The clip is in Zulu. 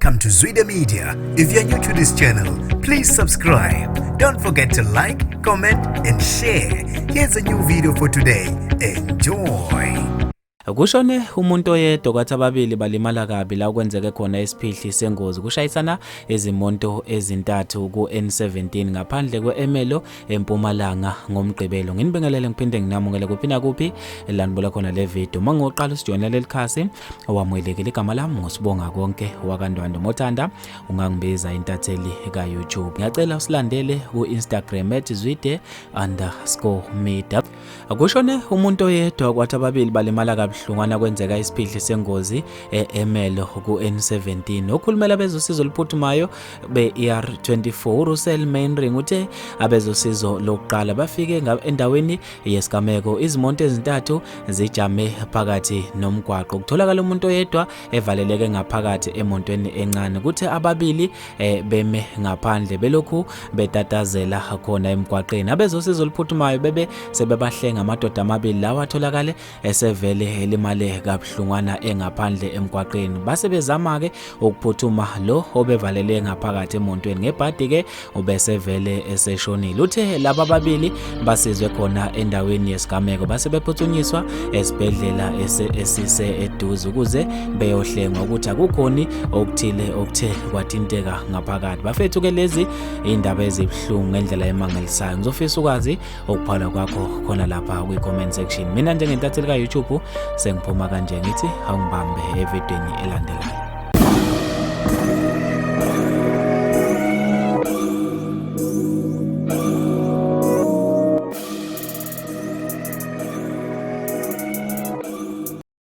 Welcome to Zwida Media. If you're new to this channel, please subscribe. Don't forget to like, comment, and share. Here's a new video for today. Enjoy. Kushone umuntu oyedwa kwathi ababili balimala kabi la kwenzeke khona isiphihli sengozi kushayisana izimonto ezintathu ku-N17 ngaphandle kwe-Emelo eMpumalanga ngoMgqibelo. Nginibingelele ngiphinde nginamukele kuphi nakuphi la nibuka khona le video. Uma ngoqala usijoyina leli khasi wamukelekile, igama lami nguSibonga Konke wakaNdwandwe. Mothanda ungangibiza intatheli ka-YouTube. Ngiyacela usilandele ku-Instagram @zwide_media. Kushone umuntu oyedwa kwathi ababili balimala kabuhlungwana kwenzeka isiphihli sengozi e-Emelo ku-N17. Okhulumela abezosizo oluphuthumayo be-ER24 uRussell Mainring uthe abezosizo lokuqala bafike endaweni yesigameko izimonto ezintathu zijame phakathi nomgwaqo. Kutholakala umuntu oyedwa evaleleke ngaphakathi emontweni encane, kuthe ababili beme ngaphandle belokhu betatazela khona emgwaqeni. Abezosizo oluphuthumayo bebe sebebahlenga amadoda amabili lawa atholakale esevele elimale kabuhlungwana engaphandle emgwaqeni. Base bezama-ke ukuphuthuma lo obevalele ngaphakathi emontweni, ngebhadi-ke ubesevele eseshonile. Uthe laba ababili basizwe khona endaweni yesigameko base bephuthunyiswa esibhedlela esise eduze ukuze beyohlengwa ukuthi akukhoni okuthile okuthe kwathinteka ngaphakathi. Bafethu ke lezi indaba ezibuhlungu ngendlela emangalisayo. Ngizofisa ukwazi ukuphala kwakho khona lapha kwi-comment section. Mina njengentatheli ka-YouTube sengiphuma kanje ngithi awungibambe evidweni elandelayo.